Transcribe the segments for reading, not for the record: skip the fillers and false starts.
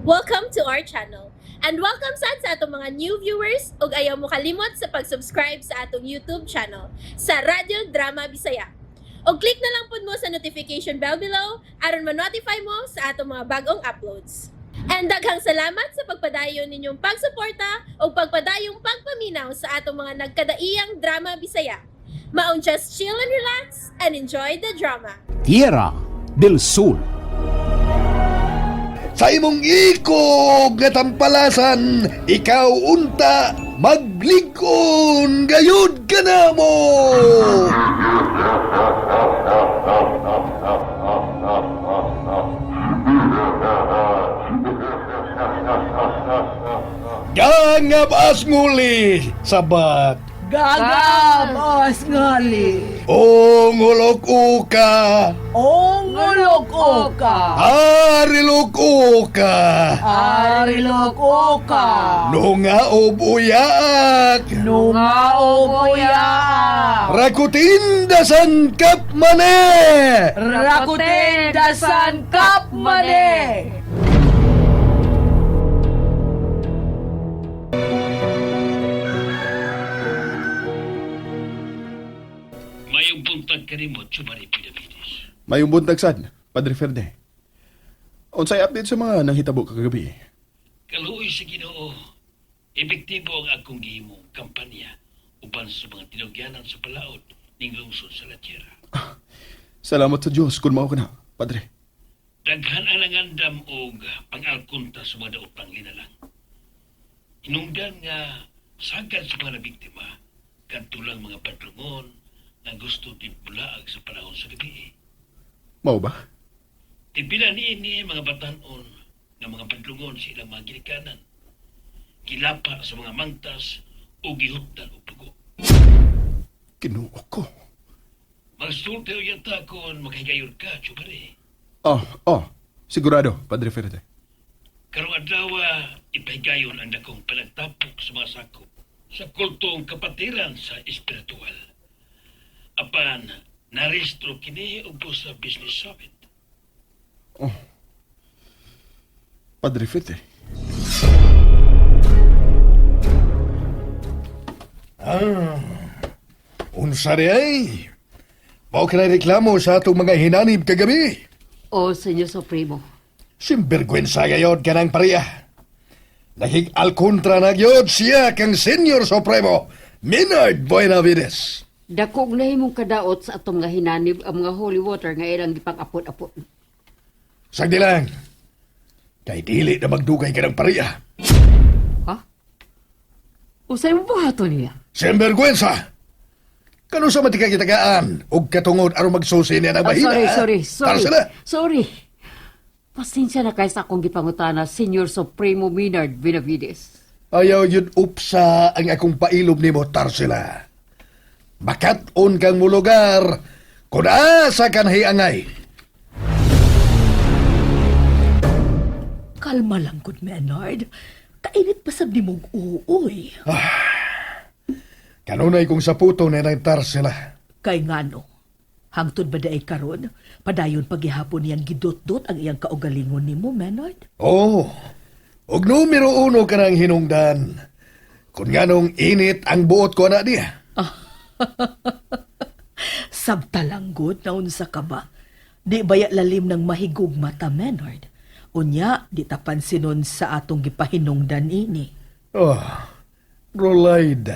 Welcome to our channel. And welcome sad sa atong mga new viewers ug ayaw mo kalimot sa pag-subscribe sa atong YouTube channel sa Radyo Drama Bisaya. Og click na lang pud mo sa notification bell below aron ma-notify mo sa atong mga bagong uploads. And daghang salamat sa pagpadayon ninyong pagsuporta ug pagpadayong pagpaminaw sa atong mga nagkadaiyang drama Bisaya. Maong just chill and relax and enjoy the drama. Tierra del Sol. Sa imong ikog nga tampalasan, ikaw unta maglig-on gayud kanamo. Gangab as nguli sabat. Gagabos ngali. Ongolok uka, Ongolok oka. arilok uka, Arilok oka. nunga ubuyak. Nunga oboya. Rakutin dasan kap mane! Rakutin dasan kap mane. Mayong buntag kanimo, Chumari Pinavides. Mayong buntag sad, Padre Ferde. Unsay update sa mga nanghitabo kagabi? Kaluoy sa Ginoo, epektibo ang akong gihimong kampanya uban sa mga tinugyanan sa palaod ning lungsod sa La Tierra. Salamat sa Dios kung mao ka na, Padre. Daghan ang nangandam og pangalkunta sa mga daotang linalang. Hinungdan nga sagad sa mga nabiktima, kadto lang mga padlungon nga gusto tibulaag sa panahon sa gabi. Mao ba? Tipila niini mga batanon nga mga padlungon sa ilang mga ginikanan. Gilapa sa mga mangtas o gihuptan og dugo. Kinuo ko. Magsulti o yata kung makahigayon ka, Chubari. Oh, sigurado, Padre Ferde. Karong adlaw, ipahigayon ang dakong panagtapok sa mga sakop sa kultong kapatiran sa espiritual. Apan, narestro kini ubos sa business summit. Padre Ferde. Unsa di ay? Mao ka na reklamo sa atong mga hinanib kagabi. O, Senyor Supremo. Simbergwensa gayod ka ng pariya. Nakig-alkontra na gyud siya kang Senior Supremo, Minard Buenavides. Dako og nahimong kadaot sa atong nga hinanib ang mga holy water nga ilang gipang-apod-apod. Sagdi lang. Kay dili na magdugay ka ng pariya. Ha? Usay mo buhaton niya? Simbergwensa! Kano sa matikagitagaan og katungod aron magsusi niya ng Ah, mahina? sorry, sorry, sorry. Tarsila. Sorry. Pasensya na kay sa akong gipangutana, Senyor Supremo Minard Benavides. Ayaw yun upsa ang akong pailom nimo, Tarsila. Makat-on kang mulugar, kung asa kan hiangay. Kalma lang gud, Menard. Kainit pa sab ni mong uuoy. Kanunay kong saputo na ng Tarsila. Kay ngano. Hangtod ba daay karon? Padayon paghihapon niyang gidot-dot ang iyang kaugalingon nimo, Menard? Oh, og numero uno ka ng hinungdan. Kung nganong init ang buot ko na niya. Sabtalanggod na unsa ka ba? Di baya lalim ng mahigog mata, Menard? Unya, di ta pansinon sa atong gipahinungdan ini. Oh, Rolaida,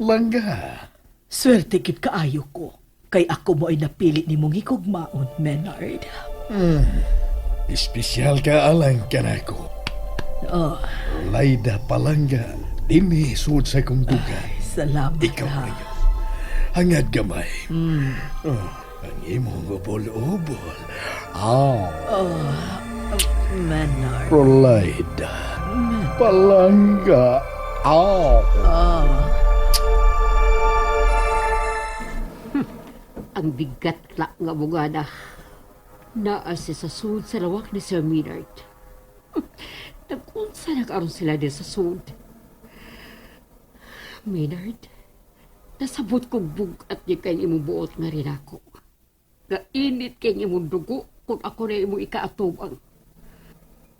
langga. Swerte kit kaayo ko. Kay ako mo ay napili ni mong higugmaon, Menard. Espesyal ka alang kanako. Oh, Rolaida palangga, dinhi sud sa kong duga. Salamat Ikaw ha. na yun. Hangad gamay. Oh, ang imong ubol-ubol. Ah, Menard. Rolaida. Palangga. Ah. Ang bigat la nga bugada. Naa siya sa sud sa lawak ni Sir Minard. Nag-unsa na karon sila din sa sud. Minard, nasabot kong bugat ni kay imong buot nga rin ako. Gainit kay imong dugo kung ako na imong ikaatubang.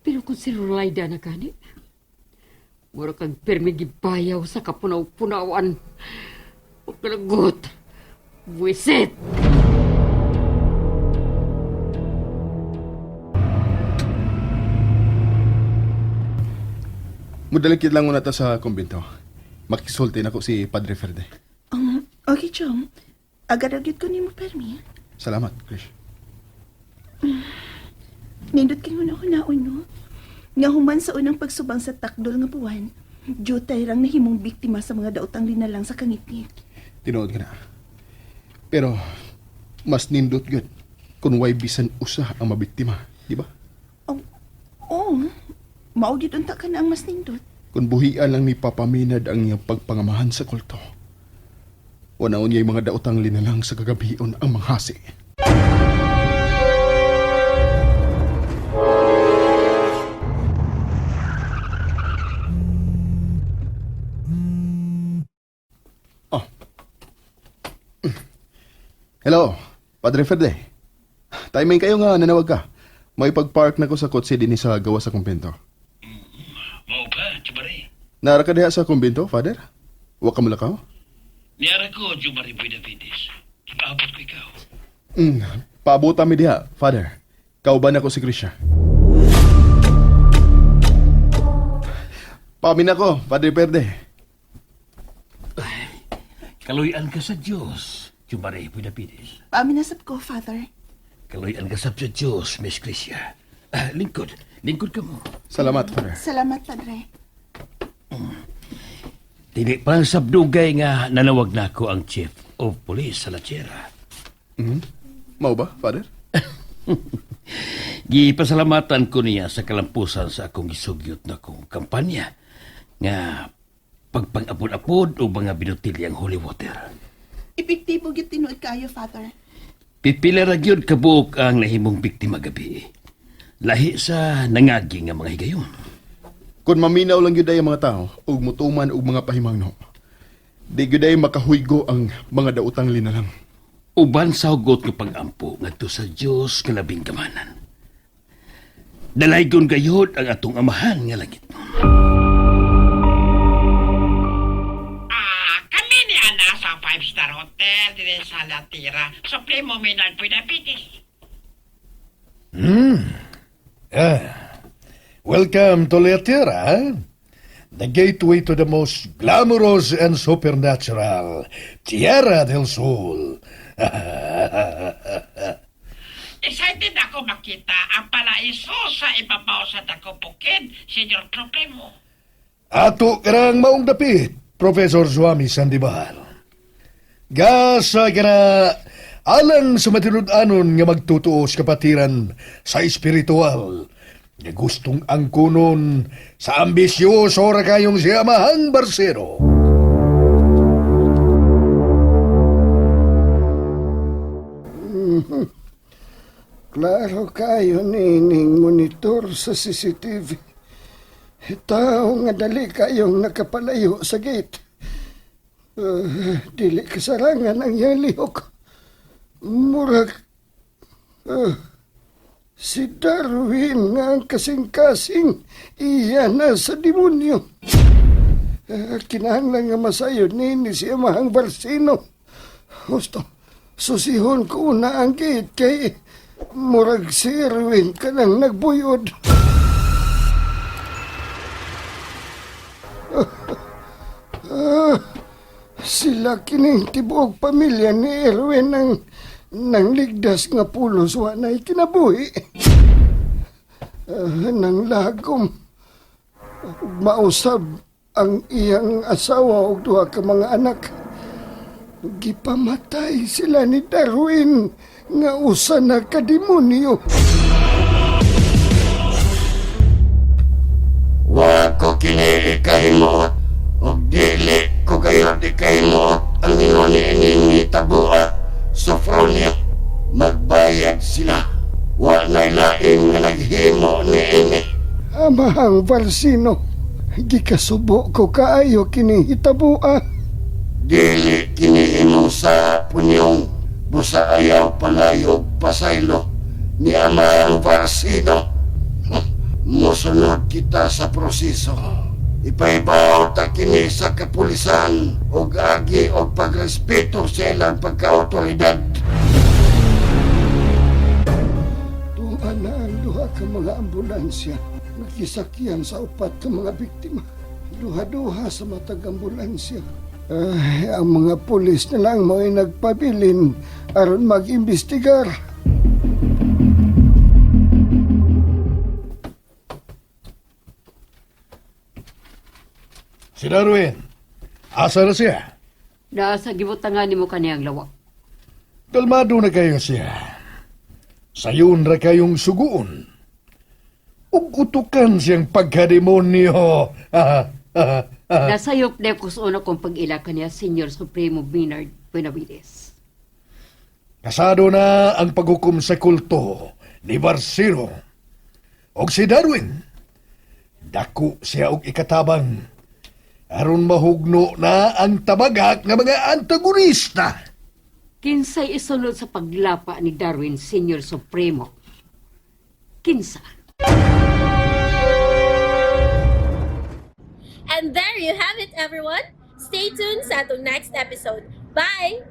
Pero kung si Rulaida na gani, mura kang pirmi gibayaw sa kapunaw-punawan. Pagkalagot, buwisit! Mudalikid lang muna ta sa kumbento. Makisulti nako si Padre Ferde. Okay, Chong. Agad-agad ko nimo permi. Salamat, Krish. Nindot kay una ko naon, no? Nga human sa unang pagsubang sa takdol nga buwan, jutay rang nahimong biktima sa mga daotang linalang sa kangitngit. Tinuod ka na. Pero mas nindot gyud kung way bisan usa ang mabiktima, di ba? Oh, oh, mao gyud unta ka na ang mas nindot. Kung buhian lang ni Papa Minad ang iyang pagpangamahan sa kulto. Wanaon niya'y mga daotang linalang sa kagabion ang manghasi. Oh. Hello, Padre Ferde. Timing kayo nga, nanawag ka. May pag-park na ko sa kotse din sa gawa sa kumbento. Mao ba, Jumari? Nara ka diha sa kumbento, Father? Wa ka mulakaw? Niara ko, Jumari Buenavides. Ipaabot ko ikaw. Paabota mi diha, Father. Kauban ako si Krisha. Pamin ako, Padre Perde. Kaluyan ka sa Diyos, Jumari Buenavides. Paaminasap ko, Father. Kaluyan ka sa Diyos, Miss Crisia. Ah, lingkod, lingkod ka mo. Salamat, Father. Salamat, Padre. Dili pa lang sabdugay nga nanawag na ako ang chief of police sa La Tierra. Mao ba, Father? Gipasalamatan ko niya sa kalampusan sa akong gisugyot na kong kampanya nga pagpang-apod-apod o mga binutilyang holy water. Epektibo gyud tinuod kaayo, Father. Pipila ra gyud kabuok ang nahimong biktima gabi. Lahi sa nangagi nga mga higayon. Kung maminaw lang gyud ay ang mga tao ug mutuman og mga pahimangno. Di gyud ay makahuygo ang mga daotang linalang. Uban sa hugot nga pag-ampo ngadto sa Dios nga labing kamanan. Dalaygon gayud ang atong amahan nga langit. Ah, kami ni Ana sa five-star hotel din sa Latira. Supremo Minard Benavides. Ah, welcome to Leatera, eh? The gateway to the most glamorous and supernatural Tierra del Sol. Excited ako makita ang paraiso sa ibabaw sa Dago Bukid, Senyor Supremo. Ato karang maong dapit, Professor Suami Sandibar. Gasa kana alang sa matinud-anon nga magtutuo sa kapatiran sa espiritual nga gustong angkunon sa ambisyoso ra kayong si Amahang Barsero. Klaro kayo nining monitor sa CCTV. Tao nga dali kayong nakapalayo sa gate. Dili kasarangan ang iyang lihok. Murag ah, si Darwin nga ang kasing-kasing iya na sa demonyo. Kinahanglan nga masayon nini si Amahang Barsino. Gusto, susihon ko una ang gate kay murag si Erwin ka nang nagbuyod. Ah, sila kining tibuok pamilya ni Erwin ang nang ligdas nga pulos wa na'y kinabuhi. Ah, nang lagom mausab ang iyang asawa ug duha ka mga anak. Gipamatay sila ni Darwin nga usa na ka demonyo. Wa ko kini ikahimo ug dili ko gayud ikahimo ang ingon niining tabua Sofronia. Magbayad sila. Wa na laing nga naghimo niini. Amahang Varsino, gikasubo ko kaayo kini hitabua. Dili kini imo sa punyong busa ayaw palayo pasaylo ni Amang Varsino. Mus Musunod kita sa proseso. Ipahibaw ta kini sa kapulisan ug agi og pagrespeto sa ilang pagkaotoridad. Tuan na ang duha ka mga ambulansya. Nagisakyan sa upat ka mga biktima. Duha-duha sa matag ambulansya. Ay, ang mga pulis na lang mo'y nagpabilin aron mag-imbestigar. Si Darwin, asa na siya? Naa sa gibutangan nimo kaniyang lawak. Kalmado na kayo siya. Sayon ra kayong suguon. Ug utukan siyang pagkademonyo. Nasayop na ko sa una kong pag-ila kaniya, Senyor Supremo Maynard Benavides. Kasado na ang paghukom sa kulto ni Barcero. Og si Darwin, dako siya og ikatabang. Aron mahugno na ang tabagak nga mga antagonista. Kinsay isunod sa paglapa ni Darwin, Senyor Supremo? Kinsa? And there you have it, everyone. Stay tuned sa atong next episode. Bye!